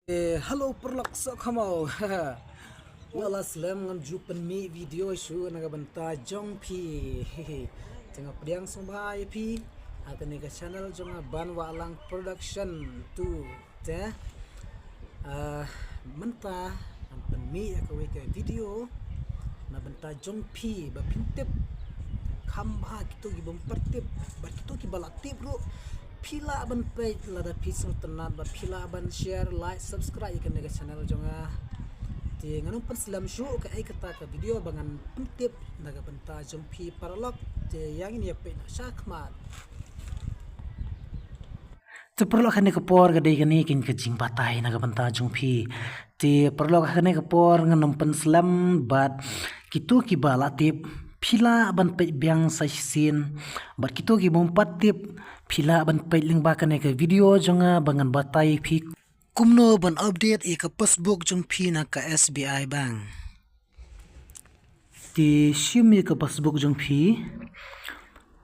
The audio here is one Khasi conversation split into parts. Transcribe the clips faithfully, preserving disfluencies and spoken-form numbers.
Eh, hello paralok, so come on. Wala slem ngam ju pynmih video shuh na ka bynta jong phi. Te nga pdiang sngewbha ïa phi ha kane ka channel jong nga Ban Wahlang Production two. Te mynta ngan pynmih ïa kawei ka video na bynta jong phi ba phin tip kham bha kito ki bym pat tip bad kito ki ba la tip ruh. Phi lah ban peit lada phi sngewtynnat bad phi lah ban share, like, subscribe ïa kane ka channel jong nga. Te ngan ym pynslem shuh, kaei kata ka video ba ngan pyntip na ka bynta jong phi paralok. Te ïa ngin ïa peit noh shakhmat. Te paralok, ha kane ka por ka dei kane ka jingbatai na ka bynta jong phi. Te paralok, ha kane ka por ngan ym pynslem bad kito ki ba la tip phi lah ban peit biang sa shisien bad kito ki bym pat tip phi lah ban peit lyngba kane ka video jong nga ba ngan batai phi kumno ban update ïa ka passbook jong phi na ka S B I Bank. Te shim ïa ka passbook jong phi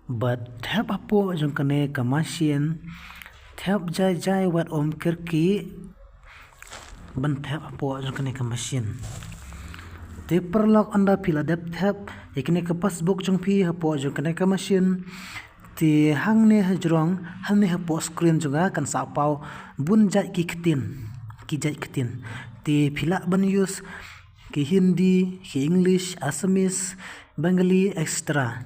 bad thep hapoh jong kane ka machine, thep jai jai wat ym kyrkieh ban thep hapoh jong kane ka machine. Te paralok, ynda phi la dep thep ïa kane ka passbook jong phi hapoh jong kane ka machine, te hangne hajrong, hangne hapoh screen jong nga kan sa paw bun jait ki ktien, ki jait ktien. Te phi lah ban use ki Hindi, ki English, Assamese, Bengali, et cetera.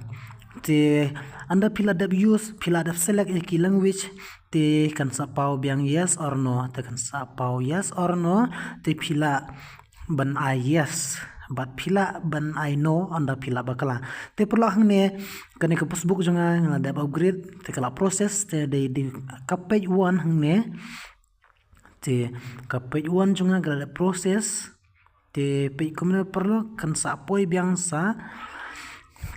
Te ynda phi la dep use, phi la dep select ïa ki language, te kan sa paw biang yes or no, te kan sa paw yes or no, te phi lah ban ai yes bad phi lah ban ai no ynda phi lah bakla. Te paralok, hangne kane ka passbook jong nga nga la dep upgrade, te ka la process, te dei, dei ka page one hangne. Te ka page one jong nga ka la dep process. Te peit kumne paralok, kan sa poi biang sa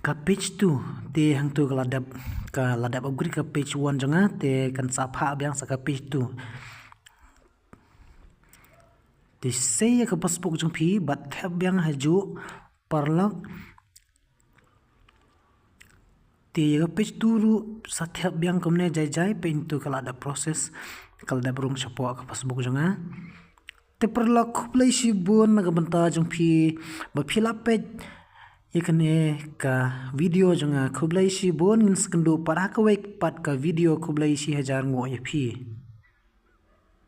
ka page two. Te hangto ka la dep, ka la dep upgrade ka page one jong nga, te kan sa phah biang sa ka page two. Te sei ïa ka passbook jong phi bad thep biang hajuh paralok. Te ïa ka page two ruh sa thep biang kumne jai jai, peit to ka la dep process, ka la dep rung shapoh ka passbook jong nga. Te paralok, khublei shibun na ka bynta jong phi ba phi la peit ïa kane ka video jong nga. Khublei shibun, ngin sa ïakynduh pat ha kawei pat ka video. Khublei shihajar nguh ïa phi.